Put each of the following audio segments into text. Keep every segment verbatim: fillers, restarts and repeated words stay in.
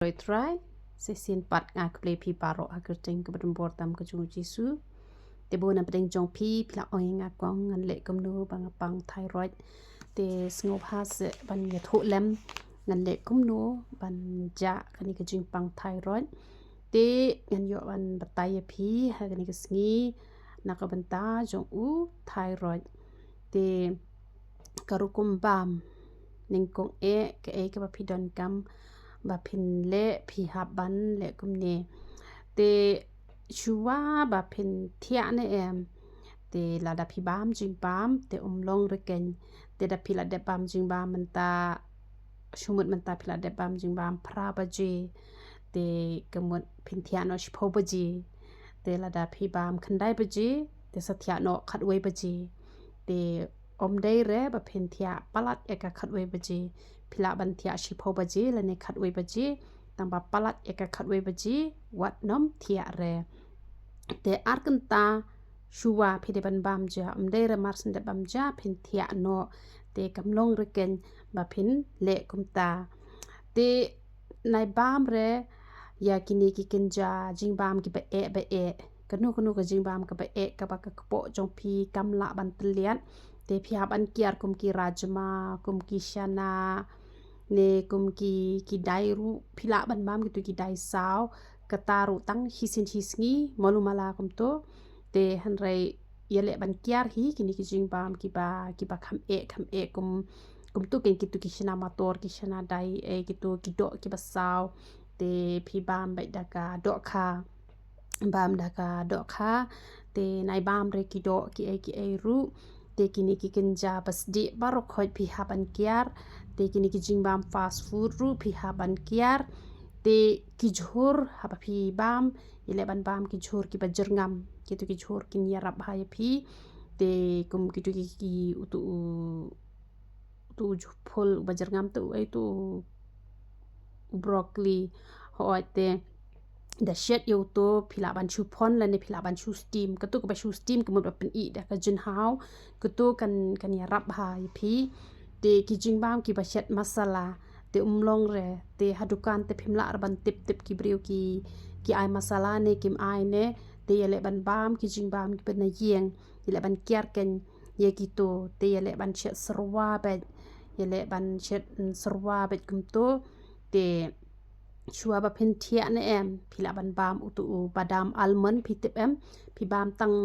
Trai, shisien pat nga khublei phi baroh ha ka kyrteng kaba donbor tam ka jong u Jisu. Te bun na pdeng jong phi, phi la ong ïa nga kong ngan leh kumno ba nga pang thyroid. Te sngewbha seh ban ïathuh lem ngan leh kumno ban jah kane ka jingpang thyroid. Te ngan ïoh ban batai ïa phi ha kane ka sngi na ka bynta jong u thyroid. Te ka rukom bam, nyngkong eh kaei kaba phi donkam ba phin leh, phi hap ban leh kumne. Te shuwa ba phin thiah ne em, te lada phi bam jingbam te ym long rkeiñ. Te da phi la dep bam jingbam mynta, shu mut mynta phi la dep bam jingbam phra baje, te ka mut phin thiah noh shiphew baje. Te lada phi bam khyndai baje te sa thiah noh khatwei baje. Te ym dei re ba phin thiah palat ïa ka khatwei baje. Phi lah ban thiah shiphew baje lane khatwei baje, tang ba palat ïa ka khatwei baje wat nym thiah re. Te ar kynta shuwa phi dei ban bam ja, ym dei re mar shen dep bam ja phin thiah noh. Te kam long rkeiñ ba phin leh kumta. Te nai bam re ïa kine ki kynja jingbam kiba eh ba eh. Kano kano ka jingbam kaba eh kaba ka kpoh jong phi kam lah ban tylliat, te phi hap ban kiar kum ki rajma, kum ki shana, ne kum ki, ki dai ruh, phi lah ban bam kito ki dai saw, kata ruh tang shisien shisngi, malu mala kumto. Te hynrei ïaleh ban kiar hi kine ki jingbam kiba, kiba kham eh, kham eh kum, kumto ken kito ki shana mator, ki shana dai, eh, kito ki doh kiba saw. Te phi bam beit da ka dohkha. Bam da ka dohkha, te nai bam re ki doh kiei kiei ruh. Te kine ki kynja ba sdieh baroh khoit phi hap ban kiar. Te kine ki jingbam fast food ruh phi hap ban kiar. Te ki jhur haba phi bam, ïaleh ban bam ki jhur kiba jyrngam. Kito ki jhur kin ïarap bha ïa phi. Te kum kito ki, ki utu u utu u jhur phul uba jyrngam te u, ai, utu u broccoli. Hooid te da shet ïa uto phi lah ban shu phon lane phi lah ban shu steam. Kato kaba shu steam ka mut ba pynïeh da ka jynhaw. Kato kan, kan ïarap bha ïa phi. Te ki jingbam kiba shet masala te ym long re. Te ha dukan te phim lah re ban tip tip ki briew ki, ki ai masala ne kim ai ne. Te ïaleh ban bam ki jingbam kiba na ïing. Ïaleh ban kiar ken ïa kito, te ïaleh ban shet syrwa beit, ïaleh ban shet, mm, syrwa beit kumto. Te shuwa ba phin thiah ne em, phi lah ban bam utu u badam almond, phi tip em, phi bam tang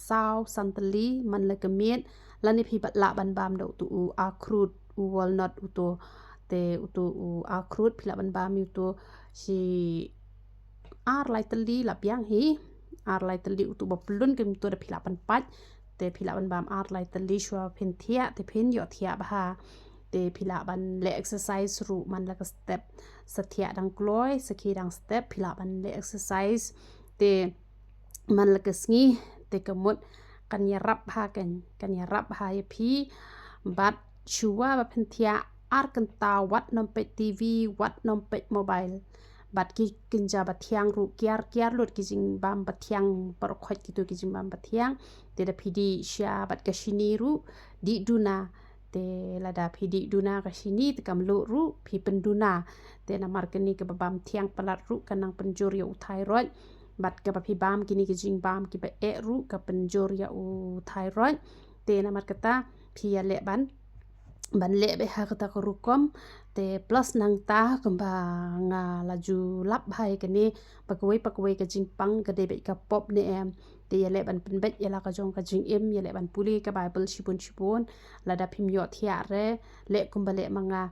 saw san tylli man la ka miet. Lane phi lah ban bam da utu u akhrut, u walnut uto. Te utu u akhrut phi lah ban bam ïa uto shi ar lai tylli la biang hi. Ar lai tylli utu ba pyllun ken uto da phi lah ban pait. Te phi lah ban bam ar lai tylli shuwa phin thiah, te phin ïoh thiah bha. Te phi lah ban leh exercise ruh man la ka step. Sa thiah dang kloi, sa khie dang step, phi lah ban leh exercise. Te man la ka sngi, te ka mut kan ïarap bha ken, kan ïarap bha ïa phi. Bad shuwa ba phin thiah ar kynta wat nym peit T V, wat nym peit mobile. Bad ki kynja ba thiang ruh kiar kiar lut ki jingbam ba thiang, baroh khoit kito ki jingbam ba thiang. Te da phi dih sha bad ka shini ruh, dih duna. Te lada phi dih duna ka shini te kam luh ruh phi pynduna. Te namar kane kaba bam thiang palat ruh ka nang pynjur ïa u thyroid. Bad kaba phi bam kine ki jingbam kiba eh ruh ka pynjur ïa u thyroid. Te namar kata phi ïaleh ban, ban leh beit ha kata ka rukom. Te plus nangta kumba nga la ju lap bha ïa kane, ba kawei pa kawei ka jingpang ka dei beit ka pop ne em. Te ïaleh ban pynbeit ïa la ka jong ka jingim, ïaleh ban pule ka Bible shibun shibun. Lada phim ïoh thiah re, leh kumba leh ma nga.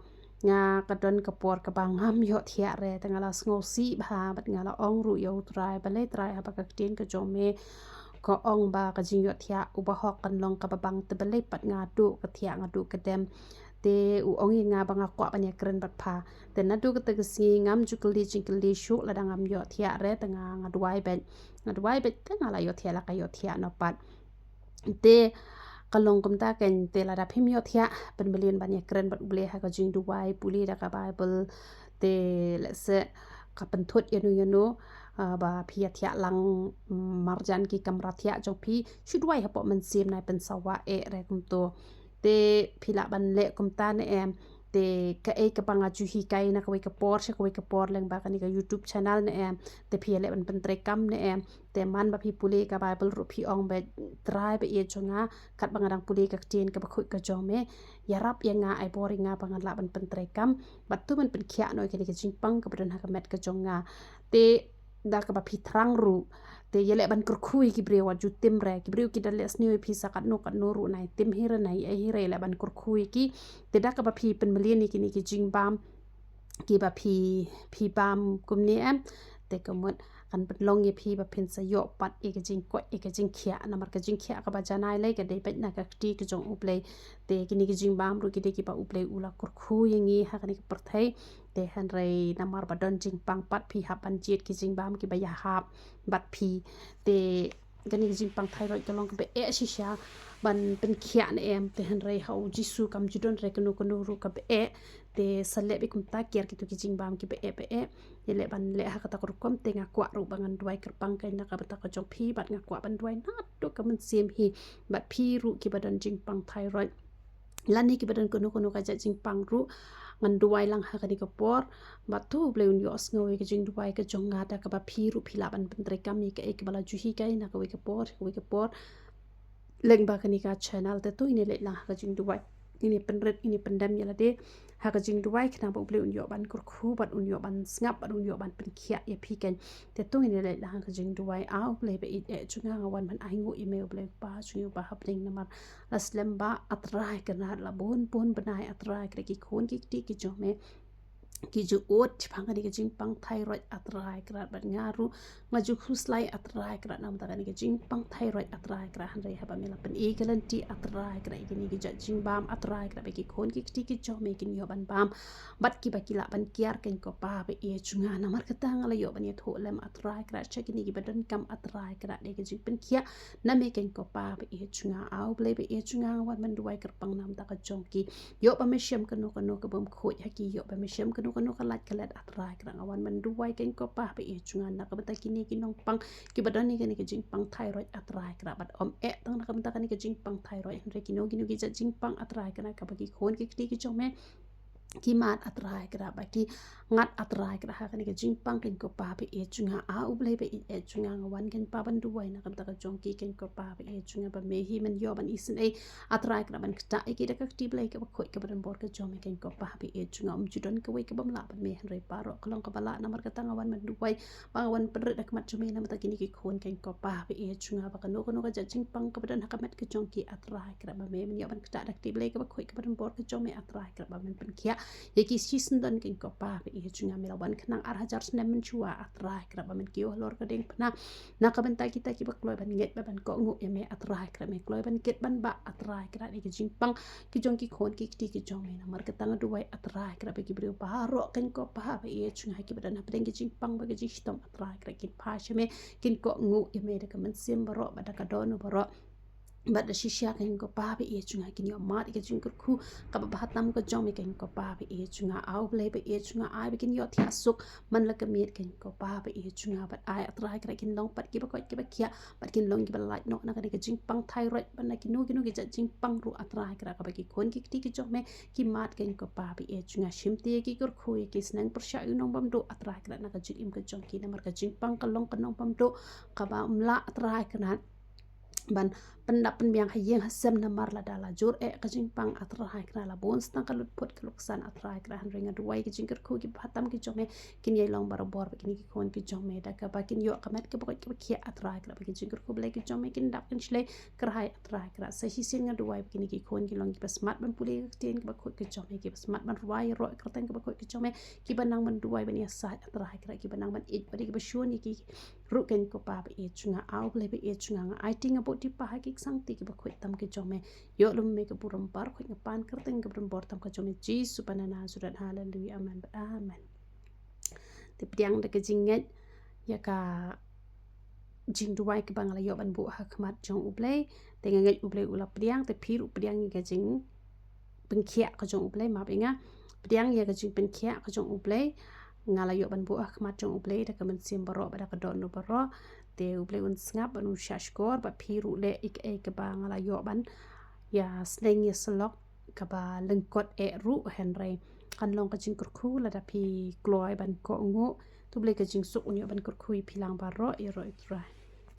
Nga ka don ka por kaba ngam ïoh thiah re, te nga la sngewsih bha, bad nga la ong ruh ïa u Trai, balei Trai haba ka ktien ka jong me ka ong ba ka jingïoh thiah u bahok kan long kaba bang, te balei pat nga duh ka thiah, nga duh ka dem. Te u ong ïa nga ba nga kwah ban ïakren bad pha. Te naduh kata ka sngi ngam ju kylli jingkylli shuh, lada ngam ïoh thiah re te nga, nga duwai beit. Nga duwai beit te nga la ïoh thiah, la ka ïoh thiah noh pat. Te ka long kumta ken, te lada phim ïoh thiah, pynmlien ban ïakren bad U Blei ha ka jingduwai, pule da ka Bible. Te lehse ka pynthut ïano ïano, ah, ba phi ïa thiah lang, mm, marjan ki kamra thiah jong phi, shu duwai hapoh mynsiem, nai pynsawa eh re kumto. Te phi lah ban leh kumta ne em. Te kaei kaba nga ju hikai na kawei ka por sha kawei ka por lyngba kane ka YouTube channel ne em, te phi ïaleh ban pyntreikam ne em. Te man ba phi pule ka Bible ruh phi ong ba Trai ba ïeit jong nga, katba nga dang pule ka ktien kaba khuid ka jong me, ïarap ïa nga, ai bor ïa nga ba ngan lah ban pyntreikam bad to ban pynkhiah noh ïa kane ka jingpang kaba don ha ka met ka jong nga. Te da kaba phi thrang ruh, te ïaleh ban kyrkhu ïa ki briew, wat ju tim re, ki briew ki da leh sniew ïa phi sa katno katno ruh, nai tim hi re nai ei hi re, ïaleh ban kyrkhu ïa ki. Te da kaba phi pynmlien ïa kine ki jingbam kiba phi, phi bam kumne em, te ka mut kan pynlong ïa phi ba phin sa ïoh pat ïa ka jingkoit ïa ka jingkhiah, namar ka jingkhiah kaba janai lei ka dei beit na ka kti ka jong U Blei. Te kine ki jingbam ruh ki dei kiba U Blei u la kyrkhu ïa ngi ha kane ka pyrthei. Te hynrei namar ba don jingpang pat phi hap ban jied ki jingbam kiba ïahap bad phi. Te kane ka jingpang thyroid ka long kaba eh shisha ban pynkhiah ne em, te hynrei ha U Jisu kam ju don re kano kano ruh kaba eh. Te sa leh beit kumta, kiar kito ki jingbam kiba eh ba eh. Ïaleh ban leh ha kata ka rukom, te nga kwah ruh ba ngan duwai kyrpang kein na ka bynta ka jong phi bad nga kwah ban duwai naduh ka mynsiem hi bad phi ruh kiba don jingpang thyroid lane kiba don kano kano ka jait jingpang ruh. Ngan duwai lang ha kane ka por bad to U Blei un ïohsngew ïa ka jingduwai ka jong nga da kaba phi ruh phi lah ban pyntreikam ïa kaei kaba la ju hikai na kawei ka por kawei ka por lyngba kane ka channel. Te to ngin ïaleh lang ha ka jingduwai, ngin ïa pynrit, ngin ïa pyndem ïa lade ha ka jingduwai khnang ba U Blei un ïoh ban kyrkhu bad un ïoh ban sngap bad un ïoh ban pynkhiah ïa phi kein. Te to ngin ïaleh lang ha ka jingduwai. A U Blei ba ïeit eh jong nga, nga wan ban ainguh ïa me, U Blei Kpa jong ngi uba ha bneng, namar la slem ba A Trai Kynrad, la bun bun bnai A Trai Kynrad ki khun ki kti ki jong me ki ju ud shaphang kane ka jingpang thyroid A Trai Kynrad, bad nga ruh nga ju khuslai A Trai Kynrad na ka bynta kane ka jingpang thyroid A Trai Kynrad. Hynrei haba me la pyni ka lynti A Trai Kynrad ïa kine ki jait jingbam A Trai Kynrad, ba ki khun ki kti ki jong me kin ïoh ban bam bad kiba ki lah ban kiar kein ko Pa ba ïeit jong nga. Namar kata nga la ïoh ban ïathuh lem A Trai Kynrad sha kine kiba donkam A Trai Kynrad ïa ka jingpynkhiah na me kein ko Pa ba ïeit jong nga. A U Blei ba ïeit jong nga, nga wan ban duwai kyrpang na ka bynta ka jong ki. Ïoh ba me shem kano kano ka bym khuid ha ki, ïoh ba me shem kano kano ka lait ka let A Trai Kynrad, nga wan ban duwai kein ko Pa ba ïeit jong nga na ka bynta kine ki nongpang kiba don ïa kane ka jingpang thyroid A Trai Kynrad, bad ym eh tang na ka bynta kane ka jingpang thyroid, hynrei kino kino ki jait jingpang A Trai Kynrad kaba ki khun ki kti ki jong me ki mad A Trai Kynrad, ba ki ngat A Trai Kynrad ha kane ka jingpang kein ko Pa ba ïeit jong nga. A U Blei ba ïeit eh jong nga, nga wan kein Pa ban duwai na ka bynta ka jong ki kein ko Pa ba ïeit jong nga, ba me hi men ïoh ban isynei A Trai Kynrad ban ktah ïa ki da ka kti Blei kaba khuid kaba donbor ka jong me kein ko Pa ba ïeit jong nga. Ym ju don kawei ka bym lah bad me, hynrei baroh ka long kaba lah. Namar kata nga wan ban duwai ba nga wan pynrit ha khmat jong me na ka bynta kine ki khun kein ko Pa ba ïeit jong nga, ba kano kano ka jait jingpang kaba don ha ka met ka jong ki A Trai Kynrad, ba me men ïoh ban ktah da ka kti Blei kaba khuid kaba donbor ka jong me A Trai Kynrad, ba men pynkhiah ïa ki shisyndon kein ko Pa ba ïeit jong nga. Me la wan khnang ar hajar snem mynshuwa A Trai Kynrad, ba men kiew halor ka diengphna na ka bynta kita kiba kloi ban ngeit bad ban kohnguh ïa me A Trai Kynrad. Me kloi ban kit ban bah A Trai Kynrad ïa ki jingpang ki jong ki khun ki kti ki jong me. Namar kata nga duwai A Trai Kynrad ba ki briew baroh kein ko Pa ba ïeit jong nga, kiba don ha pdeng ki jingpang bad ki jingshitom A Trai Kynrad, kin phai sha me, kin kohnguh ïa me da ka mynsiem baroh bad da ka dohnud baroh bad da shisha kein ko Pa ba ïeit jong nga, kin ïoh mad ïa ka jingkyrkhu kaba bha tam ka jong me kein ko Pa ba ïeit jong nga. A U Blei ba ïeit jong nga, ai ba kin ïoh thiah suk man la ka miet kein ko Pa ba ïeit jong nga, bad ai A Trai Kynrad kin long pat kiba koit kiba khiah bad kin long kiba lait noh na kane ka jingpang thyroid bad na kino kino ki jait jingpang ruh A Trai Kynrad, kaba ki khun ki kti ki jong me ki mad kein ko Pa ba ïeit jong nga. Shim te ïa ki, kyrkhu ïa ki, sneng pyrshah ïa u nongbamduh A Trai Kynrad na ka jingim ka jong ki, namar ka jingpang ka long ka nongbamduh kaba ym lah A Trai Kynrad ban pyndap pynbiang ha ïing ha sem, namar lada la jur eh ka jingpang A Trai Kynrad, la bun tang ka lutphut ka luksan A Trai Kynrad. Hynrei nga duwai ki jingkyrkhu kiba bha tam ki jong me kin ïai long barabor bad kine ki khun ki jong me, da kaba kin ïoh ka met kaba koit kaba khiah A Trai Kynrad, ba ki jingkyrkhu Blei ki jong me kin dap kin shlei. Kyrhai A Trai Kynrad, sa shisien nga duwai ba kine ki khun kin long kiba smat ban pule ka ktien kaba khuid ka jong me, kiba smat ban rwai ïaroh ïa ka kyrteng kaba khuid ka jong me, kiba nang ban duwai ban ïasaid A Trai Kynrad, kiba nang ban ïeit bad ïa kiba shun ïa ki ruh kein ko Pa ba ïeit jong nga. A U Blei ba ïeit jong nga, nga aiti, nga buh tipha ha ki ksangti kiba khuid tam ki jong me. Ïoh lum me ka burom baroh, khuid nga pan kyrteng kaba donbor tam ka jong me Jisu ba na Nasareth. Haleluya, amen bad amen. Te pdiang da ka jingngeit ïa ka jingduwai kaba nga la ïoh ban buh ha khmat jong U Blei. Te nga ngeit U Blei u la pdiang, te phi ruh pdiang ïa ka jingpynkhiah ka jong U Blei, map ïa nga, pdiang ïa ka jingpynkhiah ka jong U Blei. Nga la ïoh ban buh ha khmat jong U Blei da ka mynsiem baroh bad da ka dohnud baroh. Te U Blei un sngap bad un shahshkor, bad phi ruh leh ïa kaei kaba nga la ïoh ban ïa sneng ïa sylok kaba lyngkot eh ruh, hynrei kan long ka jingkyrkhu lada phi kloi ban kohnguh. To U Blei ka jingsuk un ïoh ban kyrkhu ïa phi lang baroh, ïaroh ïa U Trai.